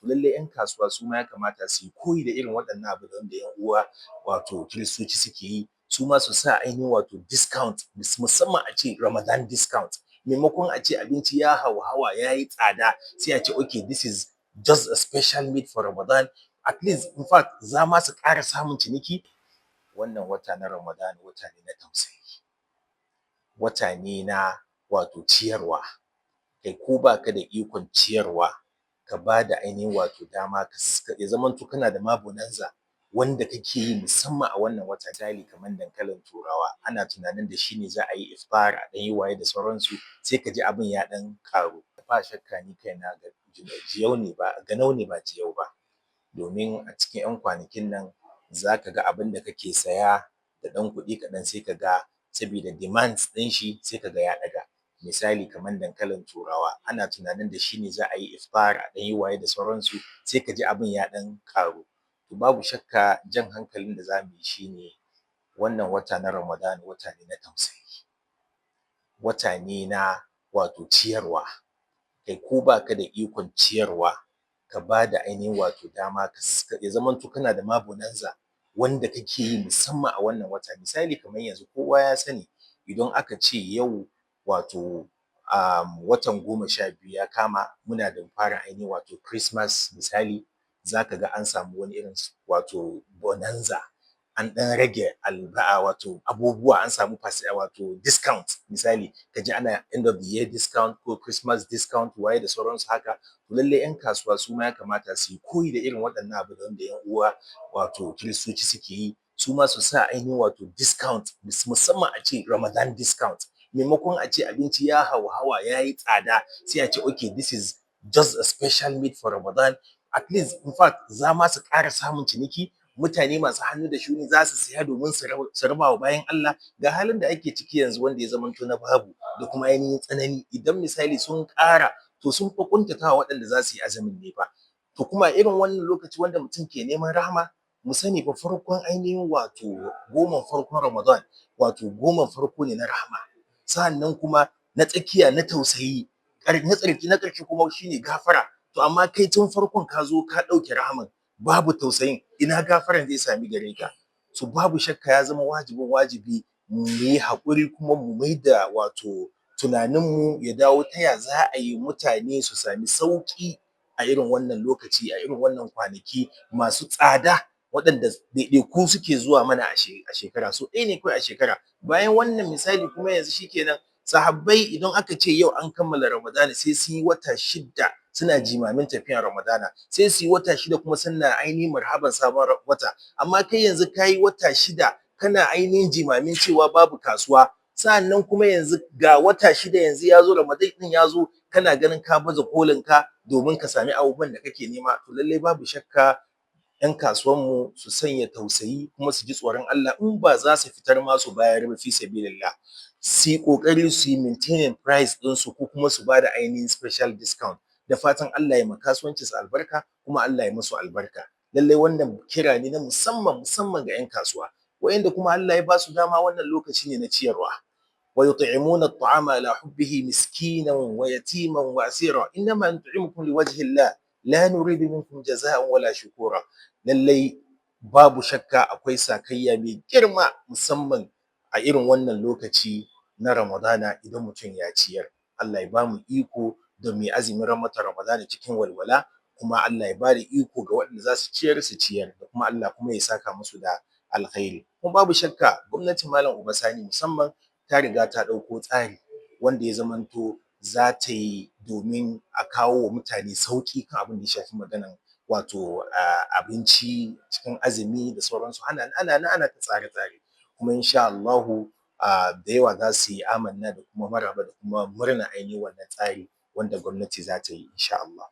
Lallai 'yan kasuwa su ma ya kamata su yi koyi da irin waɗannan abu da wanda 'yan uwa, wato Kiristoci, suke yi, su ma su sa ainihin wato discount, musamman a ce Ramadan discount. Maimakon a ce abinci ya hauhawa, ya yi tsada, sai a ce, "Okay, this is just a special meat for Ramadan." At least, in fact, za ma su ƙara samun ciniki. Wannan wata na Ramadan wata ne na tausayi, wata ne na wato ciyarwa. Kai, ko baka da ikon ciyarwa, ka ba da ainihin wato dama ya zamanto kana da ma bonanza wanda kake yi musamman a wannan wata. Misali, kamar dankalin Turawa, ana tunanin da shi ne za a yi iftar, a ɗan yi waye da sauransu, sai ka ji abin ya ɗan ƙaru. Ba shakka ni kaina jiyau ne ba ganau ne ba jiyau ba, domin a cikin 'yan kwanakin nan za ka ga abin da kake saya da ɗan kuɗi kaɗan, sai ka ga saboda demands ɗin shi, sai ka ga ya ɗaga. Misali, kamar dankalin Turawa, ana tunanin da shi ne za a yi iftar, a ɗan yi waye da sauransu, sai ka ji abin ya ɗan ƙaru. To, babu shakka jan hankalin da za mu yi shine, wannan wata na Ramadan wata ne na tausayi, wata ne na wato ciyarwa. Kai, ko baka da ikon ciyarwa, ka ba da ainihin wato dama ya zamanto kana da ma bonanza wanda kake yi musamman a wannan wata. Misali, kamar yanzu, kowa ya sani, idan aka ce yau wato watan 12 ya kama, muna da fara ainihin wato Christmas, misali, za ka ga an samu wani irin wato bonanza, an ɗan rage wato abubuwa, an samu wato discount. Misali, ka ji ana end of the year discount ko Christmas discount, waye da sauransu haka. Lallai 'yan kasuwa su ma ya kamata su yi koyi da irin waɗannan abu da wanda 'yan uwa, wato Kiristoci, suke yi, su ma su sa ainihin wato discount, musamman a ce Ramadan discount. Maimakon a ce abinci ya hauhawa, ya yi tsada, sai a ce, "Okay, this is just a special meat for Ramadan." At least, in fact, za ma su ƙara samun ciniki, mutane masu hannu da shuni za su saya domin su raba wa bayin Allah. Ga halin da ake ciki yanzu, wanda ya zamanto na babu da kuma ainihin tsanani. Idan misali sun ƙara, to sun fi ƙuntatawa waɗanda za su yi azumin ne fa. To, kuma irin wannan lokaci wanda mutum ke neman rahama, mu sani fa farkon ainihin wato 10n farkon Ramadan, wato 10n farko ne na rahama, sa'annan kuma na tsakiya na tausayi, na ƙarshe kuma shine gafara. To, amma kai tun farkon ka zo ka ɗauke rahaman, babu tausayin, ina gafaran zai sami gare ka? So babu shakka ya zama wajibin wajibi mu yi haƙuri, kuma mu maida wato tunaninmu ya dawo ta ya za a yi mutane su sami sauƙi a irin wannan lokaci, a irin wannan kwanaki masu tsada, waɗanda ɗaiɗaiku suke zuwa mana a shekara, so ɗaya ne kawai a shekara. Bayan wannan, misali, kuma yanzu shikenan. Sahabbai, idan aka ce yau an kammala Ramadana, sai sun yi wata 6 suna jimamin tafiyan Ramadana, sai su yi wata 6 kuma suna ainihin marhaban sabon wata. Amma kai yanzu ka yi wata 6 kana ainihin jimamin cewa babu kasuwa, sa'annan kuma yanzu ga wata 6 yanzu ya zo, Ramadan ɗin ya zo, kana ganin ka baje kolin ka domin ka sami abubuwan da kake nema. To, lallai babu shakka 'yan kasuwanmu su sanya tausayi, kuma su ji tsoron Allah. In ba za su fitar ma su bayar ba fi sabilillah, su yi ƙoƙari su yi maintaining price ɗinsu, ko kuma su ba da ainihin special discount. Da fatan Allah ya ma kasuwancin su albarka, kuma Allah ya musu albarka. Lallai wannan kira ne na musamman, musamman ga 'yan kasuwa. Wa'inda kuma Allah ya ba su dama, wannan lokaci ne na ciyarwa. ويطعمون الطعام على حبه مسكينا ويتيما وأسيرا إنما نطعمكم لوجه الله لا نريد منكم جزاء ولا شكورا. Lallai babu shakka akwai sakayya mai girma, musamman a irin wannan lokaci na Ramadana, idan mutum ya ciyar. Allah ya bamu iko da mu yi azumin watan Ramadana cikin walwala, kuma Allah ya bada iko ga waɗanda za su ciyar su ciyar, da kuma Allah kuma ya saka musu da alkhairi. Kuma babu shakka gwamnatin Malam Uba Sani musamman ta riga ta ɗauko tsari wanda ya zamanto za ta yi domin a kawo wa mutane sauƙi kan abin da ya shafi maganan wato abinci cikin azumi da sauransu. Ana nan ana ta tsare-tsare, kuma insha Allahu da yawa za su yi amanna da kuma maraba da kuma murna ainihin wannan tsari wanda gwamnati za ta yi, insha Allah.